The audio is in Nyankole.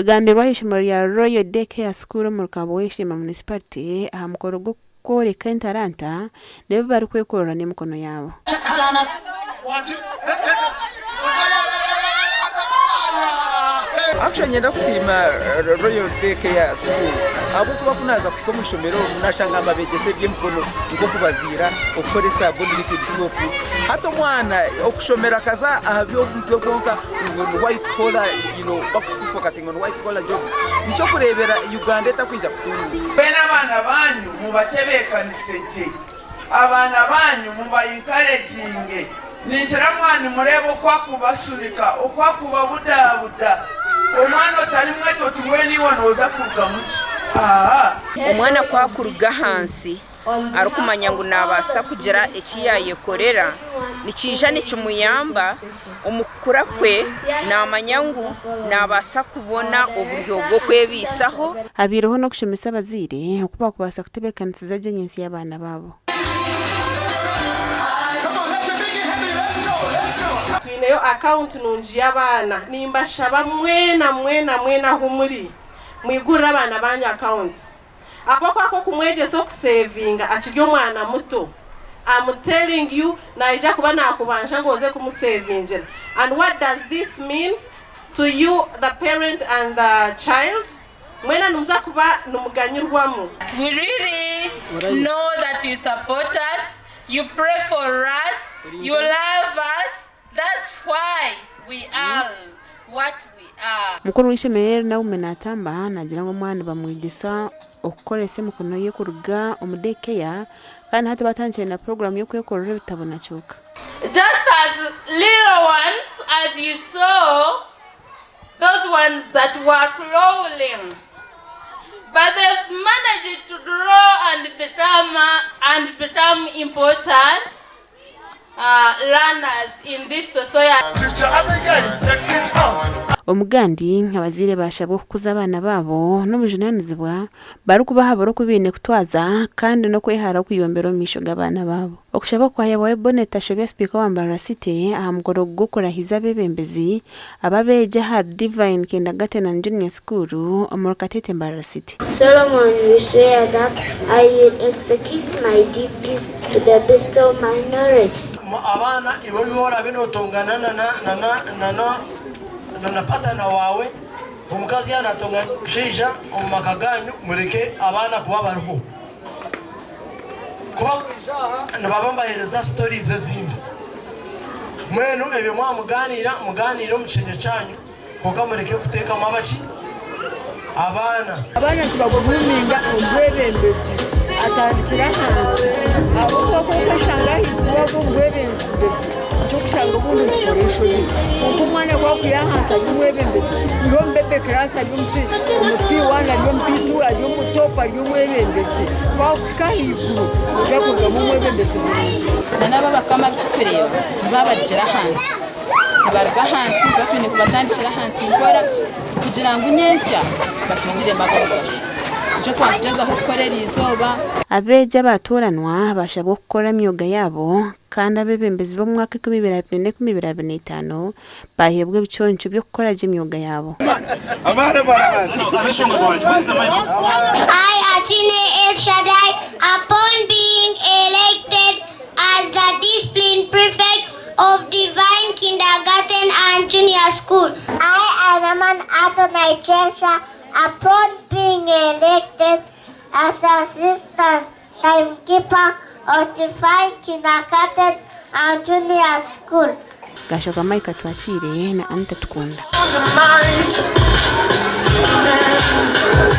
Bigambirwe aha ishomero rya Royal Day Care School omuri Kabweshema Municipality aha mukoro gw'okworeka entaranta n'ebi barikwekorera n'emikono yaabo. Actually niinyenda kusiima Royal Day Care School ahabw'okuba ku naaza kuhika omu ishomero omu naashanga nibabeegyesa eby'emikono nk'okubaziira, okukora esaabuni liquid soap. Hati omwana okushomera akaza aha by'omutwe kwonka ngu ni white collar you know bakufokasinga on white collar jobs nikyo okureebera Uganda etakwija kutunguuka. Mbwenu abaana baanyu mubatebeekanise gye. Abaana baanyu muba encouraginge. Ninkira mwaba nimureeba oku akubashunika, oku akubabudabuda. Omwana otari mweta oti mbwenu iwe nooza kurugamu ki? Ahaa. Omwana ku akuruga ahansi arikumanya ngu naabaasa kugira eki yaayekorera, nikiija nikimuyamba omu kukura kwe naamanya ngu naabaasa kubona oburyo bw'okwebaisaho. Habaireho n'okushomesa abazaire oku baakubaasa kutebeekanisiza gye nyentsya y'abaana baabo. Twineyo akawunti nungi y'abaana. Nimbashaba mwena mwena mwena ahu muri, mwigurire abaana baanyu akawunti. Ahabw'okuba ku okumwegyesa okuseevinga akiri omwana muto, am telling you naija kuba naakubanja ngu oze kumuseevingira. And what does this mean to you the parent and the child? Mwena nimuza kuba nimuganyirwamu. We really know that you support us, you pray for us, you love us, that's why we are what we are. Mukuru w'eishomero eri Naume Natamba naagira ngu omwana nibamwegyesa okukoresa emikono ye kuruga omu day care kandi hati batandikire na puroguraamu y'okwekorera ebitabo na kyooka. Just as little ones as you saw those ones that were crawling but they've managed to grow and become and become important learners in this society. Omugandi, abazaire baashabwa okukuza abaana baabo n'obujunaanizibwa barikubahabura oku baine kutwaza kandi n'okwehara okuyombera omu maisho g'abaana baabo. Okushaba kwahebwayo Bonnet Tashobya Sipiika wa Mbarara City aha mukoro gw'okurahiza abeebembezi aba abeegi ahari Divine Kindergarten and Junior School omuri Katete Mbarara City. Solomon we swear that I will execute my duties to the best of my knowledge. Abaana iwe obu oraabe nootongana na patana waawe, omukazi yaaba naatongana n'omushaija omu maka gaanyu, mureke abaana kuba bariho. Ku bakwija aha nibaba nibaheereza stories ezindi. Mbwenu ebyo mwaba mugaaniira, mugaaniire omu kishengye kyanyu kwonka mureke kuteekamu abaki? Abaana. Abaana nibaguruminga omu bwebembezi atandikire ahansi ahabw'okuba ku orikweshanga ahaiguru waaba omu bwebembezi nikyo orikushanga obundi nitukora enshobi kwonka omwana ku arikwiha ahansi ari omwebembezi ori omu bebe kiraasi ari omu P1 ari omu P2 ari omu topu ari omwebembezi ku arikuhika ahaiguru noija kurugamu omwebembezi murungi. N'abo abakama abu turikureeba nibabarugire ahansi, nibaruga ahansi nituba twine kubatandikira ahansi mpora kugira ngu nyentsya batwigiremu ab'omugasho. Nikyo twakugyezaho kukora eri izooba. Abeegi abaatooranwa baashabwa okukora emyoga yaabo kandi abeebembezi b'omwaka 2024-2025 baaheebwa ebiconco by'okukora gye emyoga yaabo. I, Atwine El Shaddai, upon being elected as the discipline prefect of Divine Kindergarten and Junior School. I, Anaman Adonai Chesha, upon being elected as the assistant timekeeper of Divine Kindergarten and Junior School. Gashakwa Mike Atwakiire na Anita Tukunda.